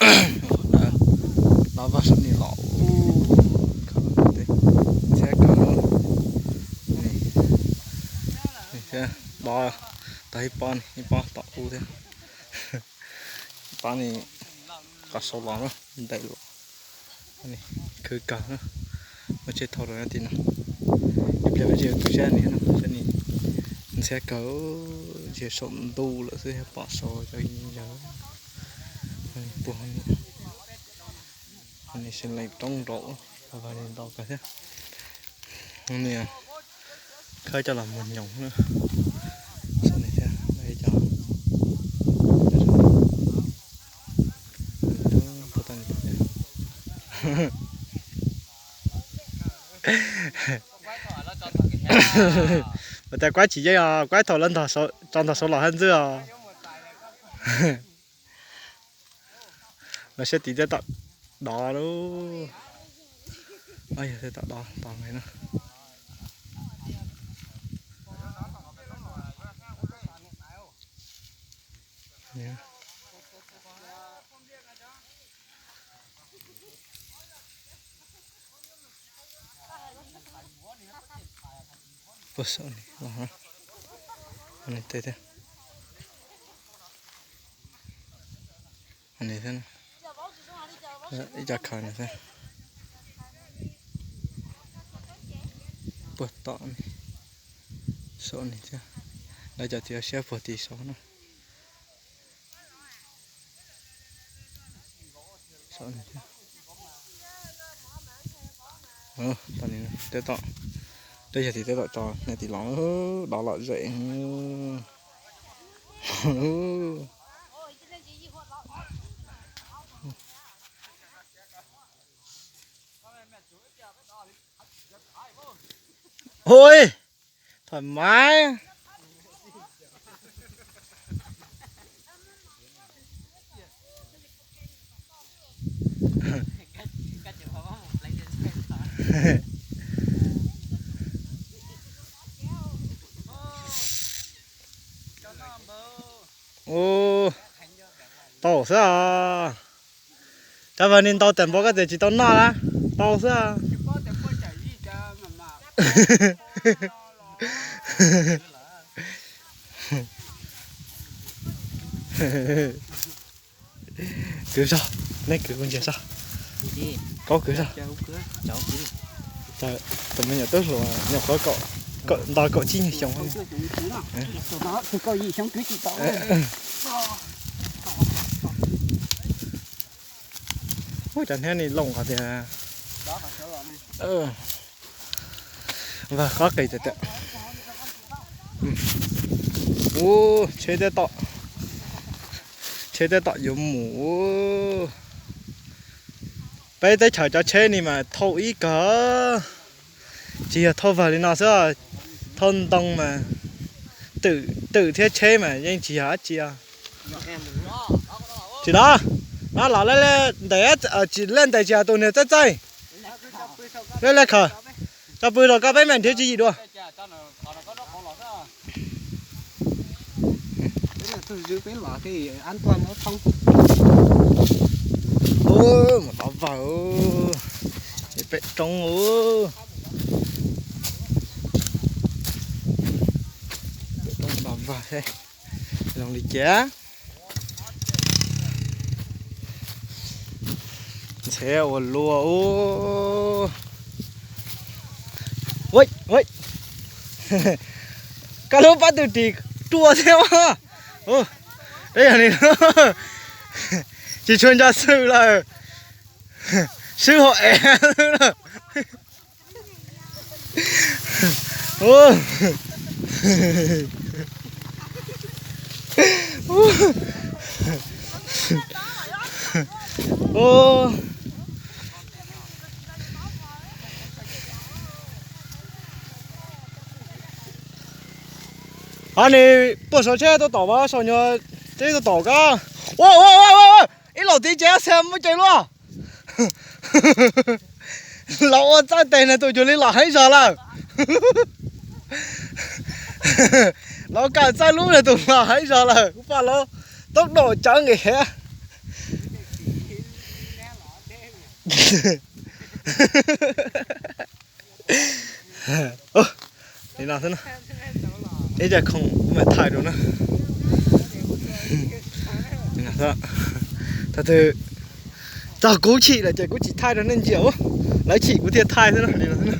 Ua dawb, dawb vag saum ni los, khaws ntxhiab kawg. Ni, ni thiab, dob tau ib pob ni, ib pob tom ub thiab. Ib pob ni, qhov saud los na, ntais los. Khwv kawg na. Muab tseg thau rau tim no. Ib pliag peb tsis tu siab ni no, saib ni, ntxhiab kawg, ntshe saum ntuj lawm xwb thiaj pom saud cov yawg. Puag ni, ni seev lees roob nraud, vag ni ntau kawg thiab. Ni khawb coj los muag nyoos na. Saum ni thiab, cov, ua cas kuab tsis yeej os, kuab thaum lawv tso ntog saud los hab ntxwb os. Los siab tiv tej tom dov lub, yog tej tom dov tos nqe no. Puag saum ni, ni tej thiab. Ni thiab, ib co khaws ni thiab. Puag tom ni, saum ni thiab. Lawv cov txiv siab puag tim saud no. Saum ni thiab. Tej tom, tej yog tim tej tom tso, nej tim los, dov lom zem. Ui, thoải mái. Ua, tau xwb os. Cov vag ni ntau tas npaum koj tias tsis tau noj na, tau xwb. Kwv zog, nej kwv kuv ntsiag zog. Kaub kwv zog. Tus me nyuam tub hluas nyuam qhuav nto kaum tsib nyuag xyoo. Ub, cov hniab ni looj qhov tiag. Vag qab qis tiag tiag. Ub, tsheb, tsheb tej tom yuav mus. Peb teb chaws cov tsheb ni mas thauj ib kawg. Tsis yog thauj vag li no xwb, thauj ntoo mas, twm thiab tsheb mas yeej tsis yog dab tsi. Tsis los, no los lej ntes, tsis lej ntes tsis yog tus niag txaij txaij. Lej lej khaws, tso pw rau koj peb mam nrhiav tswv yim dua. Mus tov vag, pem roob, pem roob tov vag, zoo li cas. Ntxheb ua luaj. Koj lub pob tw ris ruaj thiab. Yog li, tsis tshua nco xwm lawm. Swb hauv ev lawm. Ho ni, puag saum tsheb tuaj tom, saum nyuag tsheb tuaj tom koj. Ua, ua, ua, ua, ib laum tiv ces xia muab cev luaj. Los ua txawj tes na, tus cuag li los heev zog lawm. Los kawm txawj lub na, tus los heev zog lawm, ub paj los toob dom cawv nqis hev. Li no xwb na. Ib co khoom mam thaij rau na. Thaum twg txog kuv chim lawm ces kuv tsis thaij rau nej ntsia, lawv chim kuv thiaj thaij xwb na, li no xwb na.